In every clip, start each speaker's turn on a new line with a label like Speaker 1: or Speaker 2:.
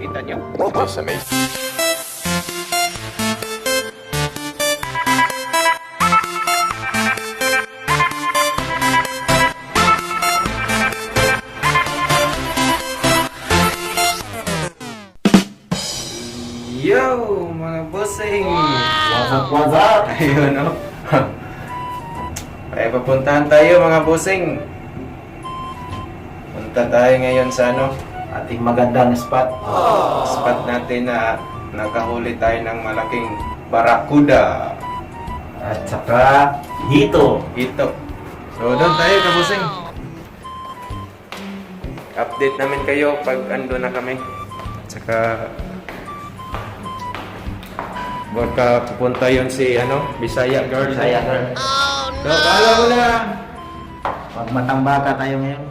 Speaker 1: Kita nyo?
Speaker 2: Sa may
Speaker 1: Yo, mga bossing!
Speaker 3: What's up, what's up?
Speaker 1: Ayun, no? Ay, papuntahan tayo, mga bossing. Punta tayo ngayon sa ano,
Speaker 3: Ating magandang spot.
Speaker 1: Spot natin na nakahuli tayo ng malaking barakuda.
Speaker 3: At saka, hito.
Speaker 1: Ito. So, doon tayo, kabusing. Update namin kayo pag ando na kami. At saka, baka pupunta yon si, ano, Bisaya Girl.
Speaker 3: Bisaya Girl.
Speaker 1: So, paalam mo na!
Speaker 3: Pag matambaka tayo ngayon.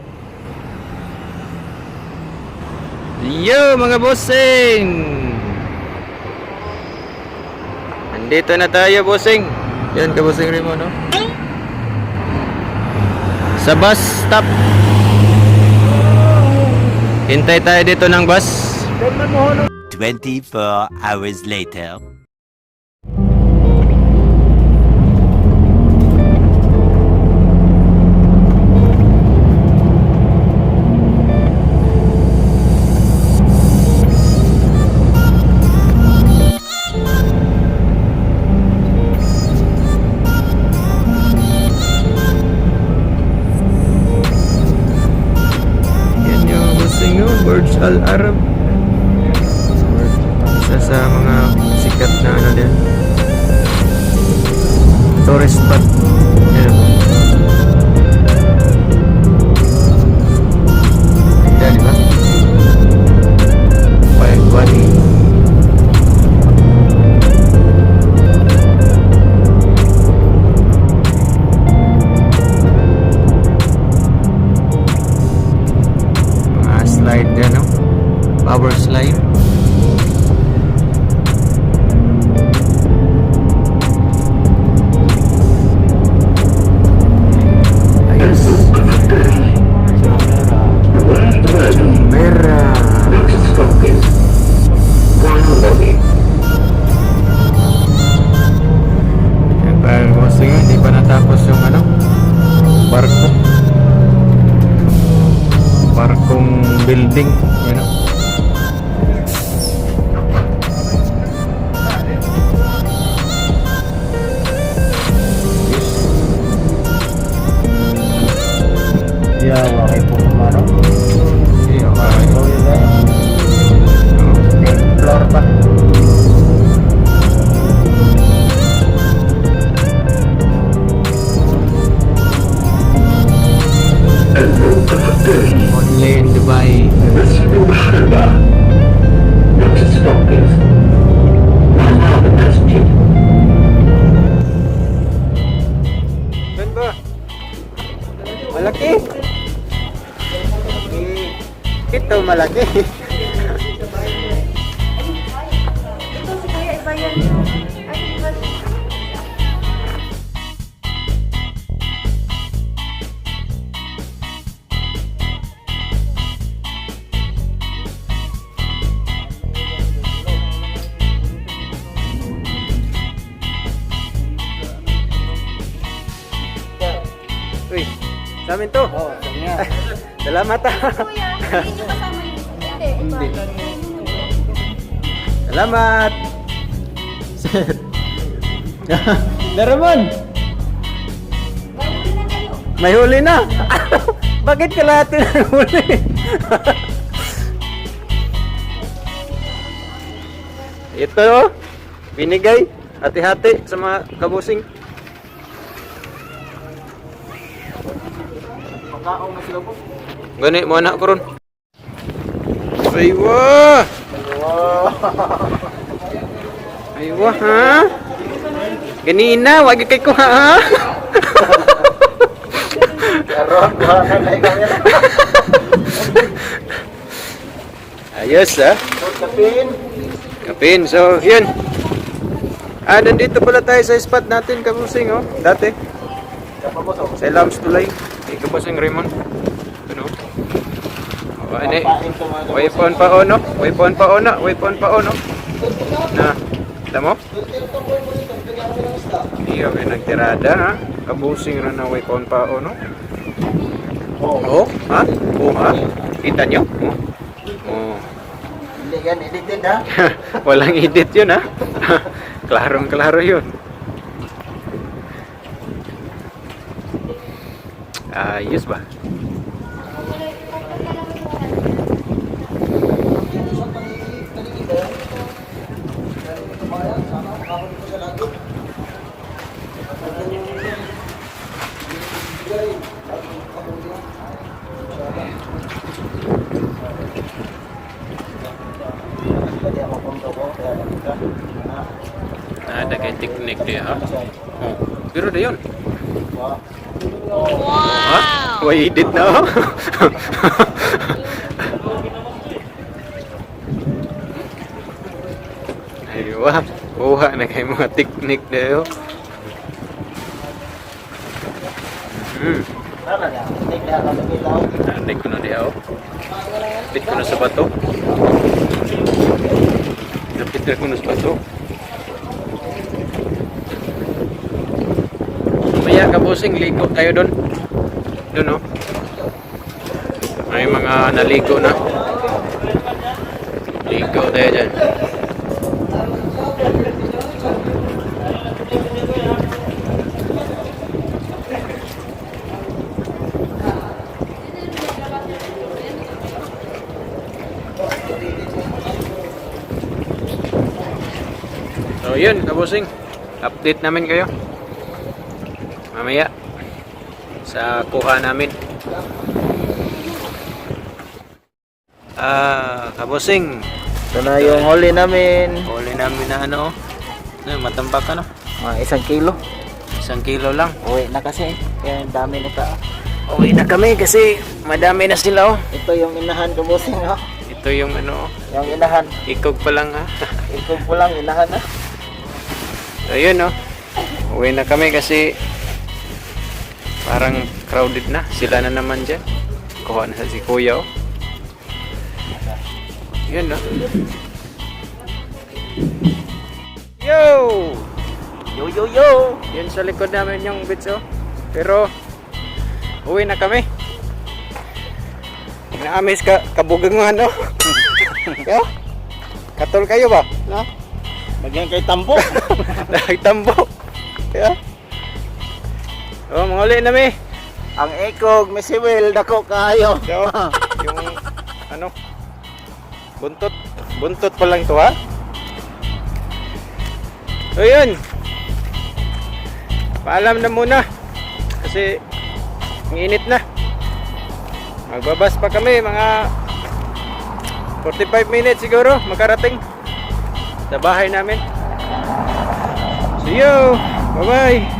Speaker 1: Yo, mga bossing! Andito na tayo, bossing. Yan, kabosing Remo, no? Sa bus stop. Hintay tayo dito ng bus.
Speaker 4: 24 hours later.
Speaker 1: Yan yung bossing, no? Burj Al Arab. Isa sa mga sikat na ano din. Tourist spot. Yan. Ganda, di ba? Wild Wadi. Mga slide din, no? Power slide. Ayos. Jumeirah. Yan, parang gusto nyo, hindi pa natapos yung ano, barko. Barkong building. Yan o.
Speaker 3: Yeah, okay po kumaro.
Speaker 1: Okay, okay.
Speaker 3: So, yun lang. Main floor pa.
Speaker 1: Only in Dubai. Saan ba? Malaki? Ito malaki.
Speaker 5: Ito si Kuya, iba yan. Ay, iba.
Speaker 1: Uy, sa amin to.
Speaker 3: Oh, sabi nga.
Speaker 1: Salamat ah.
Speaker 5: Kuya, hindi nyo kasama yung isa. Hindi, iba.
Speaker 1: Salamat. Sir. Laramon,
Speaker 5: May huli na kayo.
Speaker 1: may huli na. Bakit kalahati na huli? Ito oh, binigay hati-hati sa mga kabusing.
Speaker 3: Pagkaong na sila po.
Speaker 1: Gani mo anak ko ron. Aywa! Aywa ha? Ganina, wag kay ko ha?
Speaker 3: Karon, kuha na na ikaw yan.
Speaker 1: Ayos ha?
Speaker 3: So, kapin.
Speaker 1: Kapin, so yun. Ah, nandito pala tayo sa spot natin, kabusing oh. Dati.
Speaker 3: Kapabos, oh.
Speaker 1: Sa Lams Tulay. Kay Kabusing Raymond. Ano? Ano eh?
Speaker 3: Papain to, mga
Speaker 1: Way pon pa ono, way pon pa ono, way pon pa ono. Na, kita mo? Iyo kay nagtirada ha. Kabusing ra na way pon pa ono. Oh, ha? Oh, ha? Kita nyo? Oh. Oh.
Speaker 3: Hindi yan edited ha.
Speaker 1: Walang edit yun ha. Klarong klaro yun. Ayos ba? Nada kay technique diha ha. Oh, pero da yun. Ha? Way edit na oh. Aywa, kuha na kay mga technique dayo. Nanday ko na diha oh. Lapit ko na sa bato. Lapit na ko na sa bato. Maya kabusing, ligo tayo doon. Doon oh. May mga naligo na. Ligo tayo dyan. So yun, kabusing. Update namin kayo. Mamaya. Sa kuha namin. Ah, kabusing.
Speaker 3: Ito na yung huli namin.
Speaker 1: Huli namin na ano oh. Ano, matambak ano?
Speaker 3: Mga 1 kilo.
Speaker 1: 1 kilo lang.
Speaker 3: Uwi na kasi. Kaya ang dami na tao.
Speaker 1: Uwi na kami kasi madami na sila oh.
Speaker 3: Ito yung inahan kabusing oh.
Speaker 1: Ito yung ano oh.
Speaker 3: Yung inahan.
Speaker 1: Ikog pa lang ha.
Speaker 3: Ikaw po lang inahan ah.
Speaker 1: So yun oh. Uwi na kami kasi parang crowded na. Sila na naman dyan. Kuha na sa si kuya oh. Yun oh. Yo!
Speaker 3: Yo yo yo!
Speaker 1: Yun sa likod namin yung beach oh. Pero uwi na kami. Naamis ka kabugang nga no. Yo. Katol kayo ba? No?
Speaker 3: Nagyan kay tambo.
Speaker 1: Nagtambo. Yeah. Oh, mga uli na mi.
Speaker 3: Ang ikog, may siwil, dako kayo.
Speaker 1: So, yung ano? Buntot. Buntot pa lang to ha. So yun. Paalam na muna. Kasi ang init na. Magbabas pa kami mga 45 minutes siguro makarating sa bahay namin. See you. Bye-bye.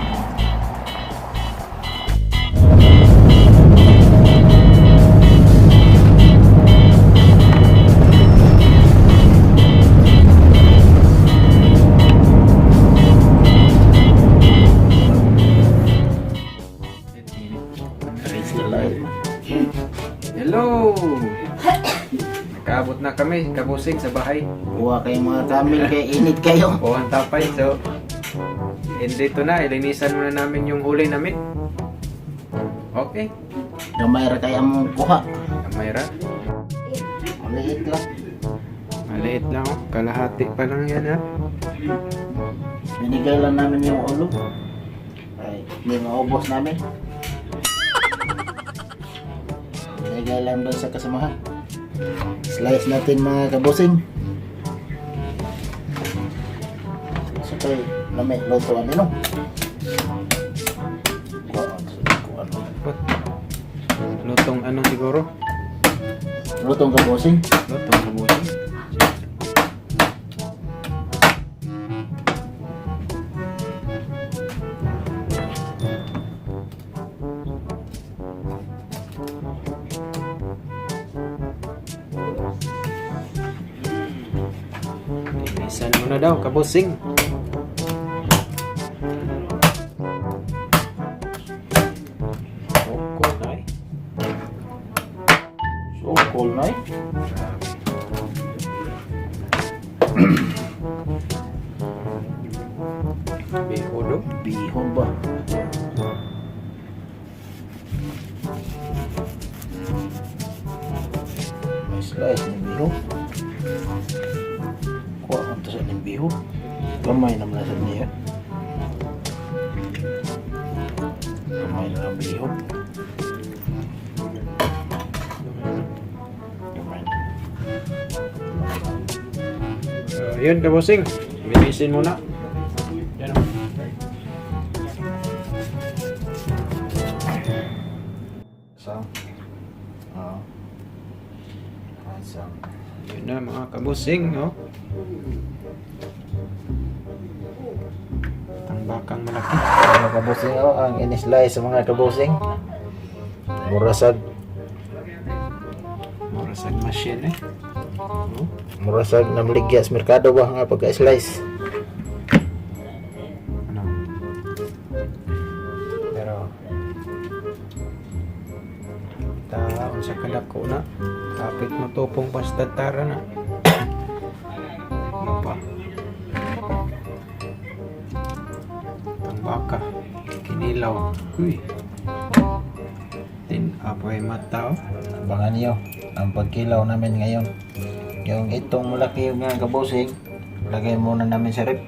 Speaker 1: Hello! Nakaabot na kami, kabusing sa bahay.
Speaker 3: Kuha kayo mga kamil kay init kayo.
Speaker 1: Kuha ang tapay, so dito na, ilinisan muna namin yung huli namin. Okay.
Speaker 3: Gamay ra kaya mong kuha.
Speaker 1: Kamay ra.
Speaker 3: Maliit lang.
Speaker 1: Maliit lang oh. Kalahati pa lang yan ha.
Speaker 3: Binigay lang namin yung ulo. Ay, hindi maubos namin. Binigay lang doon sa kasamahan. Slice natin mga kabusing. So kay lami luto ano no? Kuha, kuha.
Speaker 1: Lutong ano siguro?
Speaker 3: Lutong kabusing.
Speaker 1: Lutong kabusing. Linisan mo na daw, kabusing. Oko na eh.
Speaker 3: So cool na.
Speaker 1: Biko do.
Speaker 3: Bihon ba? May slice ng bihon. Kuha ko to sa ng bihon. Gamay naman na sa niya. Gamay na ang bihon. Gamay na.
Speaker 1: So, yun, kabusing. Bilisin muna. Yan o.
Speaker 3: So, oo. Awesome.
Speaker 1: Yun na mga kabusing, no? Tambakang malaki.
Speaker 3: Mga kabusing, oh, ang in-slice sa mga kabusing. Murasag,
Speaker 1: Murasag machine eh. Oh.
Speaker 3: murasag namaligya sa merkado ba nga pagka-slice.
Speaker 1: Ano? Pero taon sa kadako na. Kapit mo tupong pastatara na. Ano pa? Tambaka. Kinilaw. Uy. Tin apoy mata oh.
Speaker 3: Abangan niyo ang pagkilaw namin ngayon. Yung itong malaki yung mga kabusing, lagay muna namin sa rep.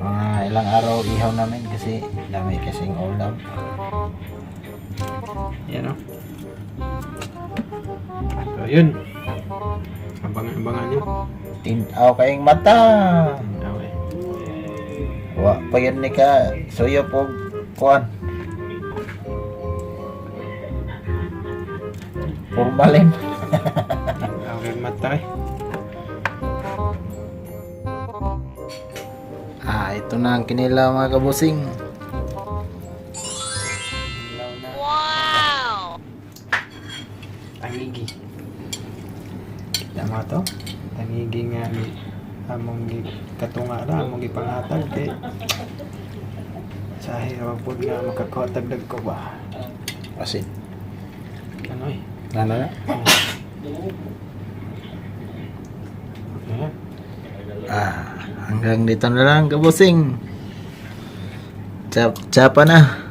Speaker 3: Mga ilang araw ihaw namin kasi dami kasing ulam.
Speaker 1: Yan oh. So yun. Abangan-abangan nyo.
Speaker 3: Tinaw kayong mata.
Speaker 1: Okay.
Speaker 3: Wa pa yun ni ka suyo po kuan. Formalin.
Speaker 1: Tinaw mata eh.
Speaker 3: Ah, ito na ang kinilaw mga kabusing.
Speaker 1: Kinilaw na. Wow! Tangigi. Tama to? Tangigi nga ni among gi katunga ra among gipangatag kay sa ra pud nga makakuha tag ko ba.
Speaker 3: Asin.
Speaker 1: Ano eh?
Speaker 3: Ano na?
Speaker 1: Ayan.
Speaker 3: Ah, hanggang dito na lang kabusing. Chap chapa na.